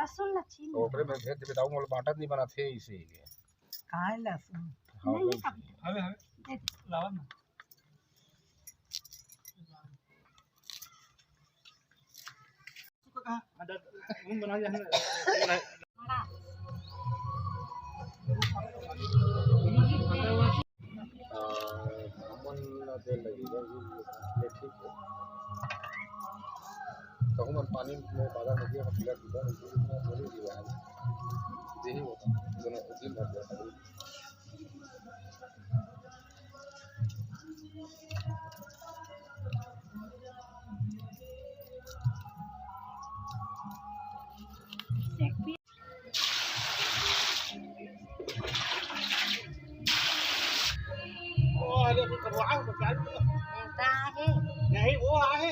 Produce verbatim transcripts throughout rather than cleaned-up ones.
सुन ना, छीन। ओकरे में भेज देबे, दाऊ मोला बांटत नहीं बनाथे, इसीलिए। काहे लहसुन? हाँ, नहीं, वो सब हवे, हवे। लावा ना। हमन ला तेल लगेगा, ये ठीक है। कहूँ मन पानी में बाजार में दिया, हम पीला पीला, बोली दिया है। यही होता, दोनों दिन भर जाता है। वो आ गया, वो करवा, वो क्या है? नहीं, वो आ है।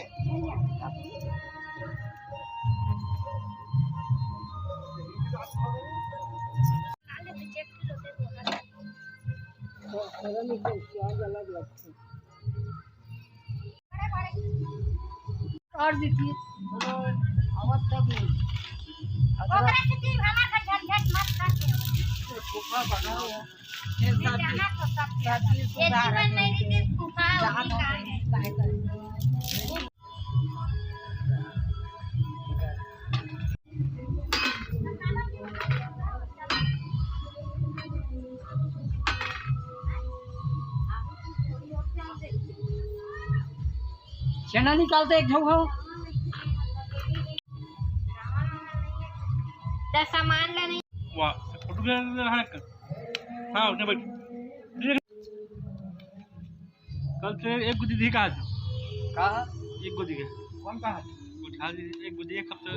और देखिए, आवत तक नहीं। ओकरा से तू हमार से झंझट मत कर। फूफा बना हुआ। ये जाना तो सब ये जीवन नहीं, फूफा होगी, कहाँ है? छेना निकालते एक झोंक हो। सामान ला नहीं। वाह, फोटो ले ले, हाँ, कर। हाँ, उठे बैठ। कल से एक गुदी दी कहा था। कहा? एक गुदी के। कौन कहा? उठा दी, एक गुदी, एक हफ्ते।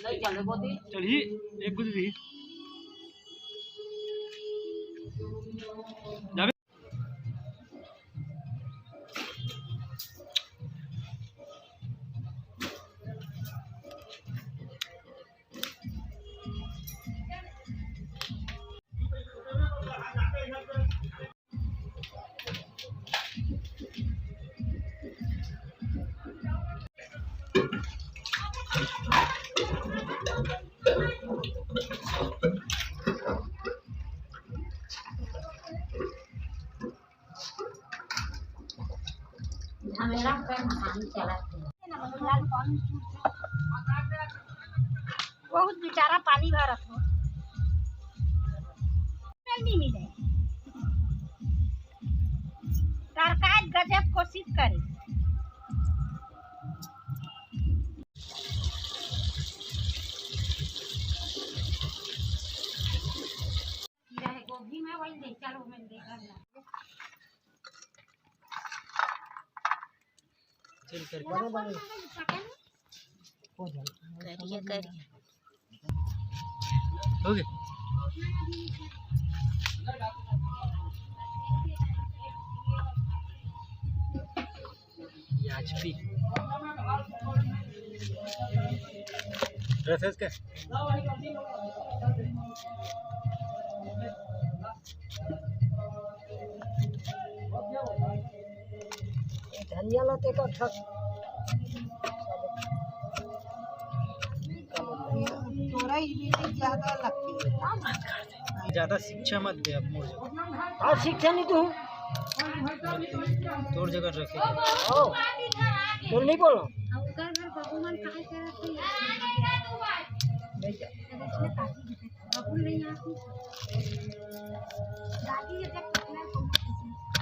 नहीं चले गुदी। चलिए, एक गुदी दी। जाबे। झमेला पे पानी चलत हे। बहुत बेचारा पानी भरत हो। नहीं मिले। सरकार गजब कोशिश करे। गोभी में वही ले चलो, मैं लेकर ला। चल कर करो बने। हो जाए। करिए, करिए। हो गया। ये एचपी। ड्रेसेस के। धनिया ला तेकर ठक। तोरा ही बीबी ज्यादा लगती है। ज्यादा शिक्षा मत दे अब मोर जगह। और शिक्षा नहीं तू। तोर जगह रखे। ओ, तोर नहीं बोलो।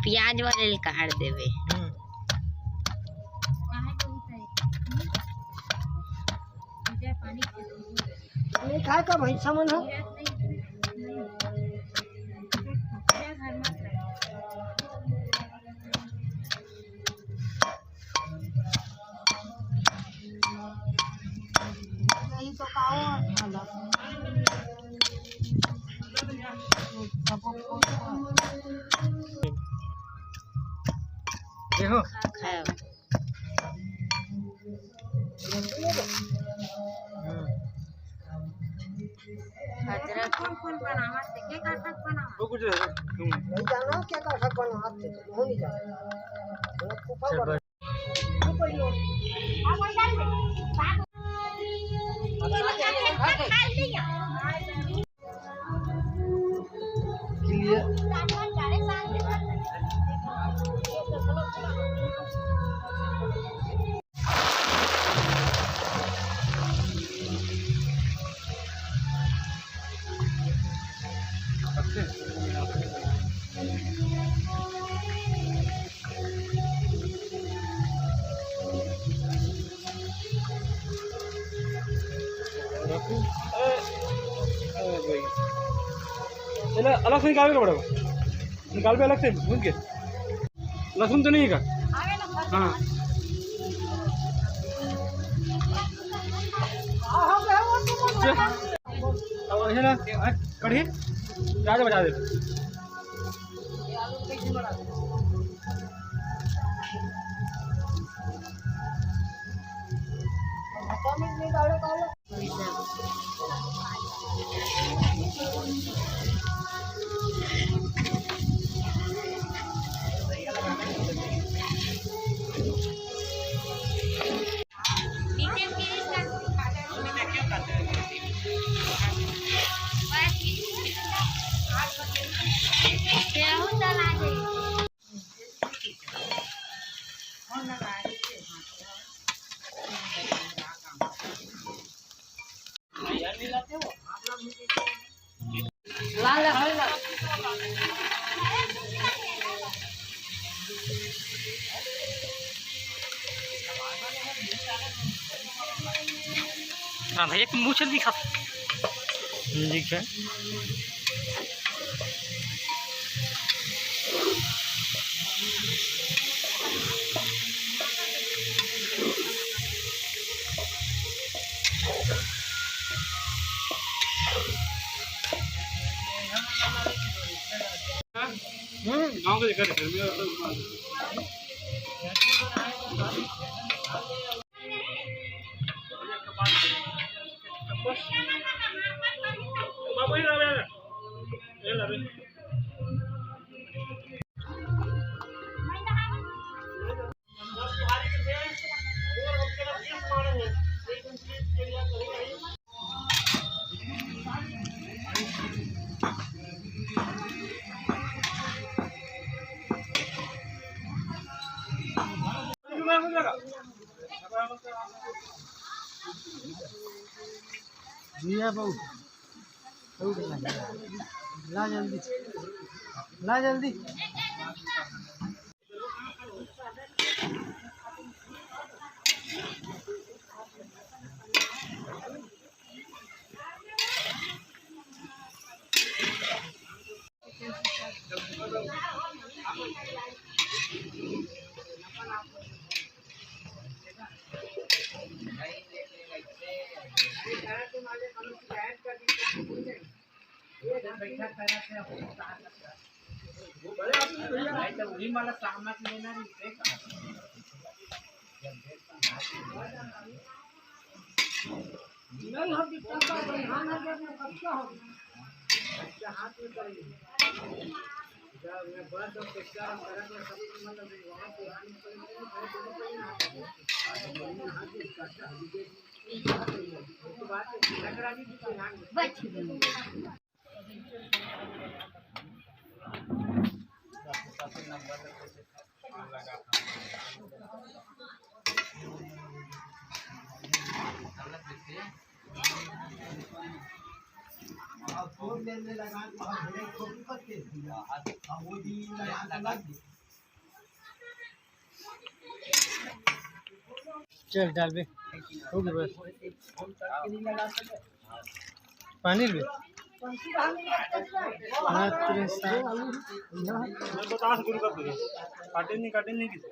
प्याज वाले ल काट देवे। हम्म। नहीं खाए का भैंसा मन हो। यही तो पाओ है, मतलब। देखो। खाओ। हम्म। अदरक। कौन कौन बनावत हे? के का साग बनावत? वो कुछ नहीं, तुम। नहीं जाना क्या का साग बनावत हे, तुम नहीं जाना। वो फूफा चल बना। बस। अब वही है। अब वही डाल दे। साग। अब ये बचा के अलग से निकाल के बड़ा, निकाल पे अलग से भून के। लहसुन तो नहीं है का? हाँ। अब है ना, कढ़ी प्याज बजा दे। हाँ भाई, एक मुँह चल दिखा। ठीक है। हम्म, गाँव के देखा, देखा, मेरा तो जिया बहू, ला जल्दी, ला जल्दी। चल डाल बे, हो गया बस। पानी भी। मैं बता शुरू कर दूंगा। काटे नहीं, काटे नहीं किसी।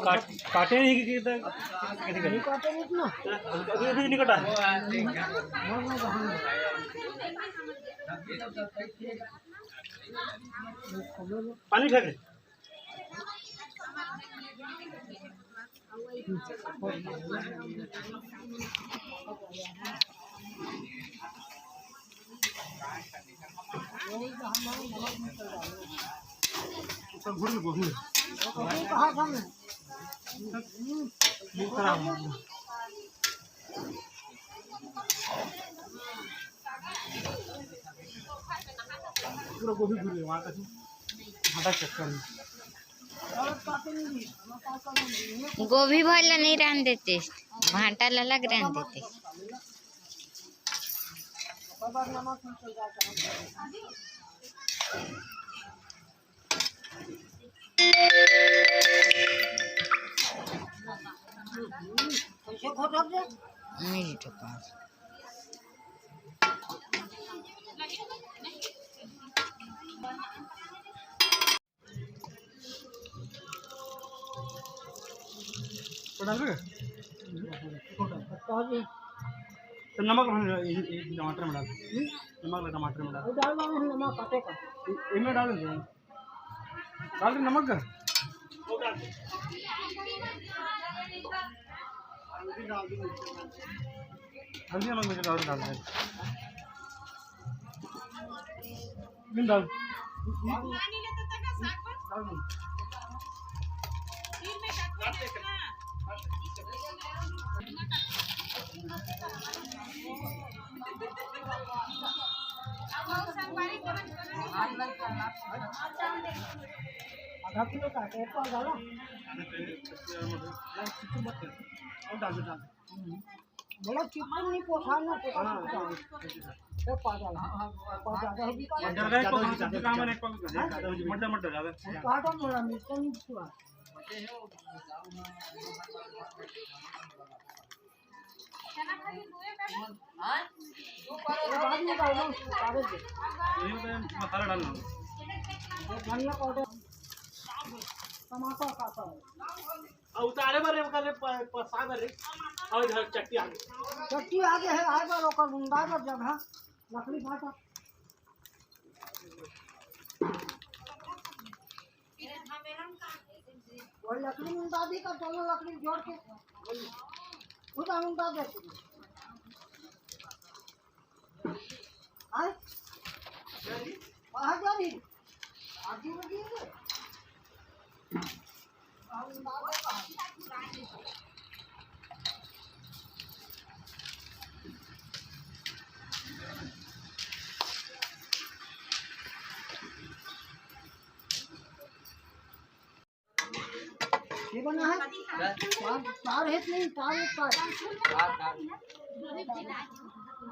काट-, काटे नहीं कि-, कि-, कैसे करें? काटे नहीं इतना। अभी, अभी नहीं कटा है। पानी फेंक दे। पूरा गोभी घुर गया वहाँ का, भाटा चक्कर में। गोभी भर ला नहीं रहन देते, भाटा ला अलग रहन देते। नहीं तो पास। डाल रहे? तो नमक हम इ-, इ-, टमाटर में डाल। नमक ला टमाटर में डाल। डाल, डाल, नमक काटे का। इ-, इनमें डाल दे। डाल दे नमक का। हल्दी नमक मिर्च पाउडर डाल दे। नहीं डाल। आधा किलो का एक पाव डालो। डाल दो, डाल दो। बोला चिकन नहीं पोसा ना, पोसा ना। ये पागल है। पागल है। डर गए को कहाँ से काम है, एक पाव का? मटर, मटर ज्यादा। कहाँ का बोला, मिर्चा नहीं छुआ। ये बाद में डाल दो, कागज दे। ये तो मसाला डालना। ये धनिया पाउडर, टमाटर काटा है। अब उतारे बर रे, ओकर रे प-, पसा बर रे। और इधर चट्टी आगे। चट्टी आगे है, आए बर ओकर उंडा बर जगह, लकड़ी फाटा। वही लकड़ी उंडा दी का, दोनों लकड़ी जोड़ के खुद उंडा दे। आए? कहाँ जा रही? आजू में गिर गए? ये बना है? तार, तार है कि नहीं? तार है, तार। तार, तार।